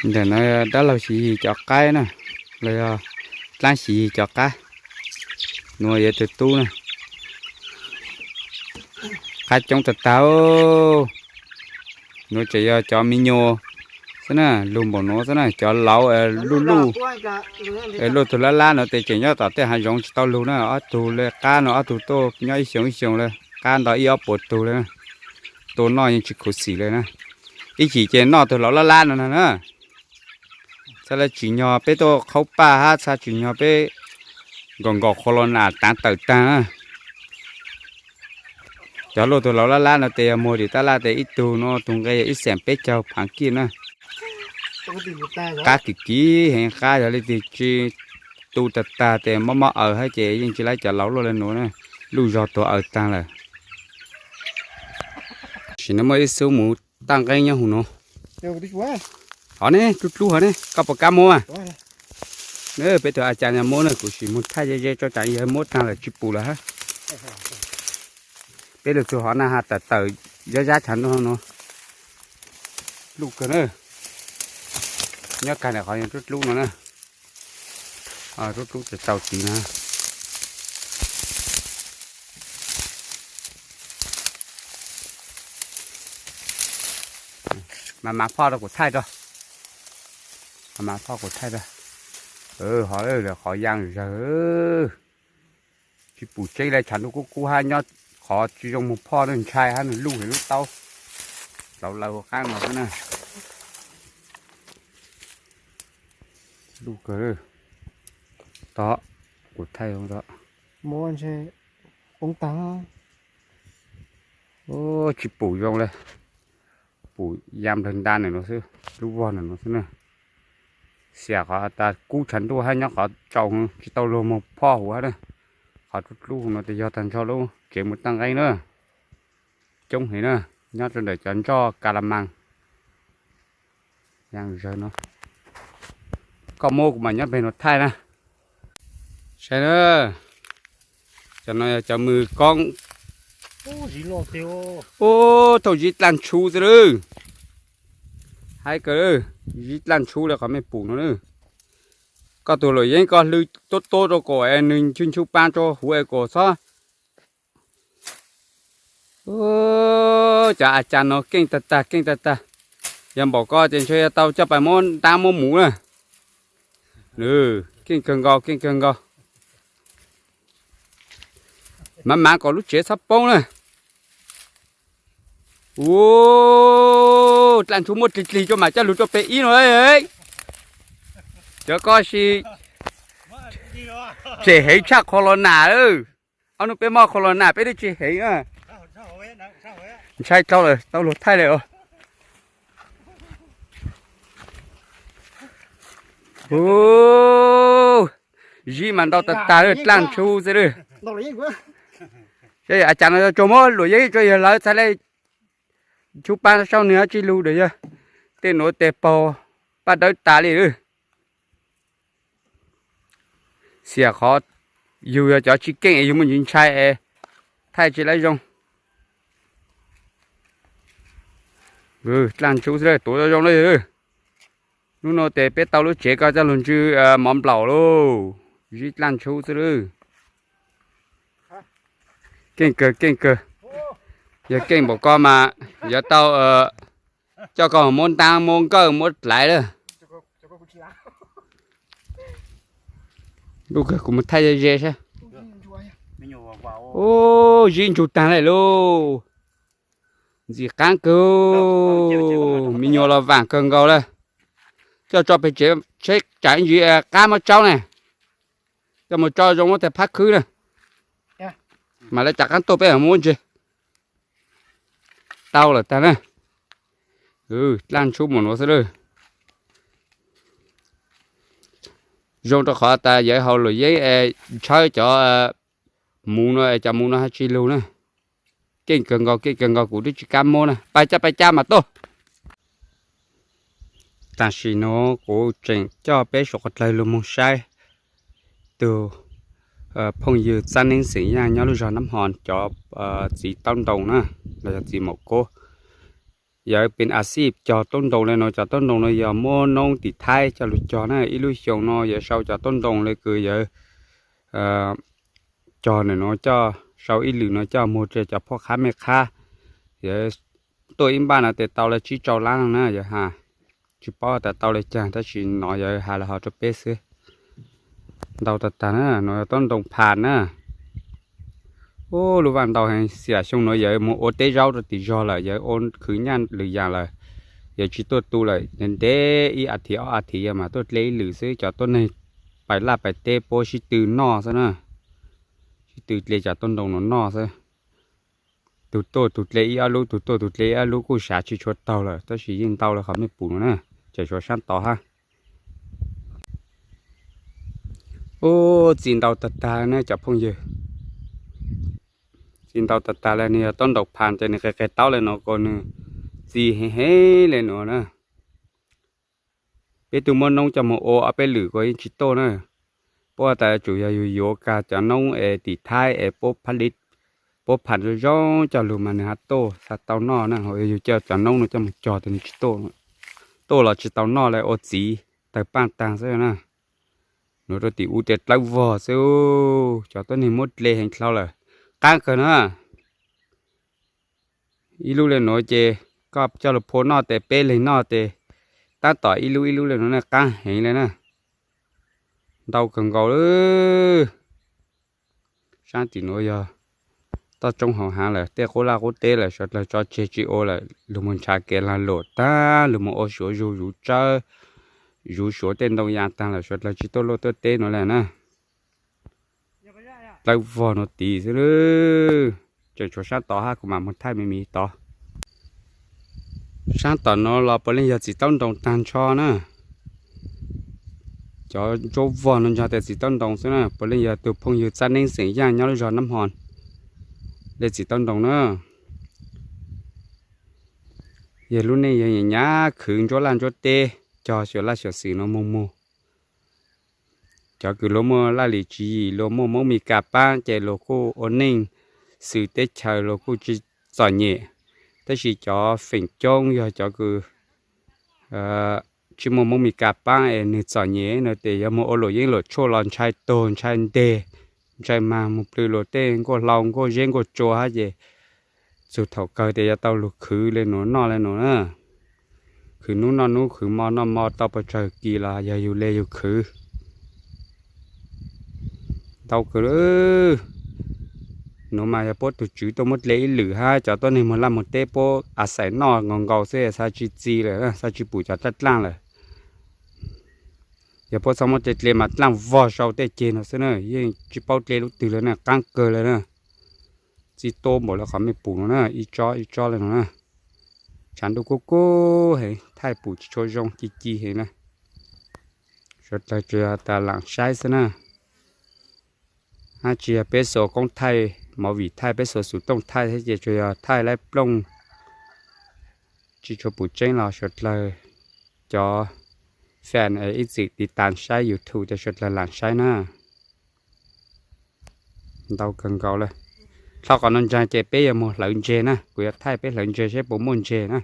Ntawm no dab laug Xis Yis cov qaib na, los yog dlaab Xis Yis cov qab. Nuav yog tug tub na. Qab coob tag tag. Nuav tseem yog cov me nyuam xwb na, lug npaum nuav xwb na, cov laus luj luj, luj tug lab lab nuav tes tseem nyob tom tej hav zoov tsis tau lug na. Ob tug le qab no ob tug tuaj nyob ib xyoos ib xyoos le, qab nto ib ob puas tug le, tua noj yeej tsis khuv xim le na. Ib chim ces noj tug laus lab lab no na. Txhaj le tsim nyog peb tuaj qhaub paj hab txhaj tsim nyog peb nkaum nkaum qhua los nas taav tawm taag na. Cov luaj tug laus lab lab no tes yog muag dim tab laj tes ib tug no tug nqe yog ib xeem peb caug phaav kiag na. Qab kim kim heev, qab yog leej twg tsi tu tag tag tes mob mob aws hab ces yeej tsi laib cov laus luaj le nuav na, luj zog tuag aws taag lawm. Sim no muaj ib xub muv taj nqeeb nyob huv nuav. Hov ne, dlub dlub hov ne, koj puas kab muab? Peb tug a cas muab na, kuv sim muab thaij ze ze tso tsam yog muab taag lawm tsi pum lawm hab. Peb lug txug hov na ha tawm tawm zab zab tshav ntuj no. Luj kawg na. Nyob kag ntawm qhov dlub dlub no na. Dlub dlub tsaus tsaus tid na. Mas mas phoj rau kuv thaij rau. Mas mas phoj kuv thaij rau. Hov qhov yaa zawg. Tsis pum tseeb le, tshav ntuj kub kub hab nyob qhov tsis zoo moog phoj, nws ntshai hab nws luj heev lub taub. Tau lawv ua qaab no xwb na. Luj kawg. Tod, kuv thaij zoo tod. Tsis pum zoo le. Pum ya nplawg nta ntawm nuav xwb, lub vog ntawm nuav xwb na. Xiam qhov tas kub tshav ntuj hab nyob qhov tsaus tsis tau luag moog phoj huv hab na. Qhov dlub dlub huv nuav tes yog tag nrho lub tsev muv taj nqeeb na. Coob heev na, nyob rau ntawm cov ntsoj ka la mas. Koj muab kuv mam nyob peg nuav thaij na. Saib na, cov no yog cov mws koob. Ub, thooj zib dlaj ntshu xwb lawm. Haib kawg, zib dlaj ntshu le qhov mej pum no na. Koj tug luam yeeb koj hlw tuab tuab rau kom es nws nchu nchu paa rau huv es kom txhob Cov a cas no keej tag tag keej tag tag. Yog npaum ko ces ntshe yuav tau coj pais muab ntaab muab muv na. Keej kawg nkaus keej kawg nkaus. Mav mav kom lub tsev txhob poob na. Ua, dlaj ntshu muab dlig dlig rau mam coj lug rau peg ib no. Cov ko sis tsem heev tshaj qhov los nas lawm. Ob nub peb mob qhov los nas peb twb tsem heev na. Ntshai dhau lawm tau luag thaij lawm os. Zib mas ntau tag tag lawm, dlaj ntshu xwb lawm. Seb a cas no tsuas muab luam yeeb tso yog lawv txhad le ntshu paj saub nws tsis lug lawm yog tej nuav tes paug paj dawb tas li lawm. Xiam qhov yug yog cov tsis keej es yug muaj ntsis ntshai es thaij tsis laib zoo. Dlaj ntshu xwb tuav zoo zoo li. Hnub no tes peb tau lub tsev ko coj lug ntsw mov nplaum lauj. Zib dlaj ntshu xwb lawm. Keej kawg keej kawg. Yog keej npaum ko mas yuav tau coj koj muab ntaab muab nkawj muab dlaiv lawm. Lub kawg kuv mus thaij ze ze saib. Ub, zib ntsug taag lawm lauj. Ntxim qaab kawg, me nyuam los vaam kawg nkaus lawm. Coj tso peg tsev tsheb tsam ib ntsis qab muab tsaub ne. Coj mus tso zoo muab tag phab khwb na. Mam le tsam qaab tuaj peb muab ntse. Tau lawm tag na. Dlaj ntshu mus nuav xwb lawm. Zoo rau qhov tas yawv haus luam yeeb es ntshawb cov muv no es cov muv no haj tsis lug na. Keej kawg nkaus keej kawg nkaus kuv twb tsis kam muab na, pais caj pais caj mas tuaj. Tam sim nuav kuv tseem coj peb suav qhov dlawg lug moog saib tug phooj ywg Txab Neeb xeem Yaaj nyob lub zog Nab Hoo cov txiv taub ntoo na, los yog txiv maum kub. Yawv pes a xij cog taub ntoos le no, cov taub ntoos no yog muab noob tim Thaib coj lug cog na. Ib lub xyoo no yawv sau cov taub ntoos le kws yawv cog ntawm no coj sau ib lwm no coj muag rua cov phoj qhab mej qhab. Yawv tuaj ib npaj no tes tau le tsib rau lab no na yawv has. Tsis paub tas tau le caag tab sis no yawv has los hov rua peb xwb. Ntau tag tag na, no taub ntoos phas na. Ub, lub vaj ntau heev, xiam xyoo nuav yawv moog ua teb zaub rua tim zog lawm, yawv ua khwv nyaj lwm yaam lawm. Yawv tsis tuaj tu lawm, ntev ib a thiv ob a thiv yawg mam tuaj dle ib lwm xwb. Cov tuab neeg pais laj pais teb puab sib tw noj xwb na, sib tw dle cov taub ntoos no noj xwb. Tug tuaj tug dle ib ob lub, tug tuaj tug dle ib ob lub kuj sav tsis tshua taug lawm, tab sis yeej ntau le qhov mej pum no na. Tseem tshuav saab tod hab. Ub, txi ntau tag tag na cov phooj ywg. Txi ntau tag tag le, nwg yog taub ntoos phas ces nwg qe qe taub le no kuas nwg txi heev heev le nuav na. Peb tug muab noob coj moog ua ob peb lwm kuas yeej tsis tuaj na. Puab tas tsum yog yug yuav kag cov noob es tim Thaib es puab phaj zoo zoo coj lug mas nwg hab tuaj xa tau noj na. Ho yug coj cov noob no coj moog cog tas nwg tsis tuaj, tuaj los tsis tau noj le ua txiv tawg paaj taag xwb na. Nuav rua tim ub tes dlawb vog xwb, cov tuab neeg muab dle heev dlhau lawm, qaab kawg na. Ib lub le nuav ces koj coj lug phua noj tes peb leeg noj tes, tab tom ib lub ib lub le nuav na qaab heev le na. Ntau kawg nkaus lawm. Saab tim nuav yog toj roob hauv haav lawm, tej qub laj qub teb lawm, suav dlawg tso tseg tsis ua lawm, lug moog nrhav kev lag luam taag, lug moog ua suav zug zuv tsawb, zuv suav tej ntoo yaa taag lawm, suav dlawg tsis tuaj luaj tuaj teb nuav le na. Dlawb vog nuav tid xwb. Tseem tshuav saab tod hab, kuv mam moog thaij me me tod. Saab tom nuav los puav leej yog txiv taub ntoos taag nrho na. Cov ntsuab vog nuav ntsog tes txiv taub ntoos xwb na. Puav leej yog tug phooj ywg Txab Neeb xeem Yaaj nyob lub zog Nab Hmo le txiv taub ntoos na. Yog lub neej yog nyam nyam khwv ntsuab laj ntsuab teb, cog xyuas laj xyuas xwm nuav moog moog. Cov kws luag muaj laj lim tswv yim, luag muaj Moob Mes Kas paab ces luag kuj ua neej xwm teb chaws luag kuj tsis txom nyem. Tab sis cov feem coob yog cov kws tsis muaj Moob Mes Kas paab es nwg txom nyem no tes yuav moog ua luam yeeb luam tshuaj los ntshai tuag ntshai nteg, ntshai mag moog plw luag tej nkuaj hlau nkuaj zeb nkuaj tsua hab ces txug thaum kawg tes yuav tau lug khwv le nuav noj le nuav na. Khwv nub noj nub, khwv mo noj mo, tau puas tsawg kis los yog yug le yug khwv. Ntau kawg. Nuav mas yog puab tug tswv tuaj muab dle ib lwm hab cov tuab neeg moog laj moog teb puab a xais noj nkaus nkaus xwb, xav tsis txi lawm, xav tsis pum cov dlaaj dlaaj lawm. Yog puab txhob muab dle dle mas dlaaj vog sau tej ceg no xwb na, yeej tsis paub dle lub twg le na, qaab kawg le na. Txi tuab npaum le qhov mej pum no na, ib tsob ib tsob le no na. Tshav ntuj kub kub heev, thaij pum tsis tshua zoo, ci ci heev na. Suav dlawg tsuas yog tas laam saib xwb na. Hab tsis yog peb xuas koob thaij, movie thaij, peb xuas xuv tooj thaij thiab ces tsuas yog thaij laib plooj, tsis tshua pum tseeb los suav dlawg cov fan es ib txwm tiv tas saib YouTube ces suav dlawg laam saib na. Ntau kawg nkaus le. Dlhau qhov no ntsaag ces peb yuav moog hlawv ntses na, kuv yuav thaij peb hlawv ntses seb puas muaj ntses na.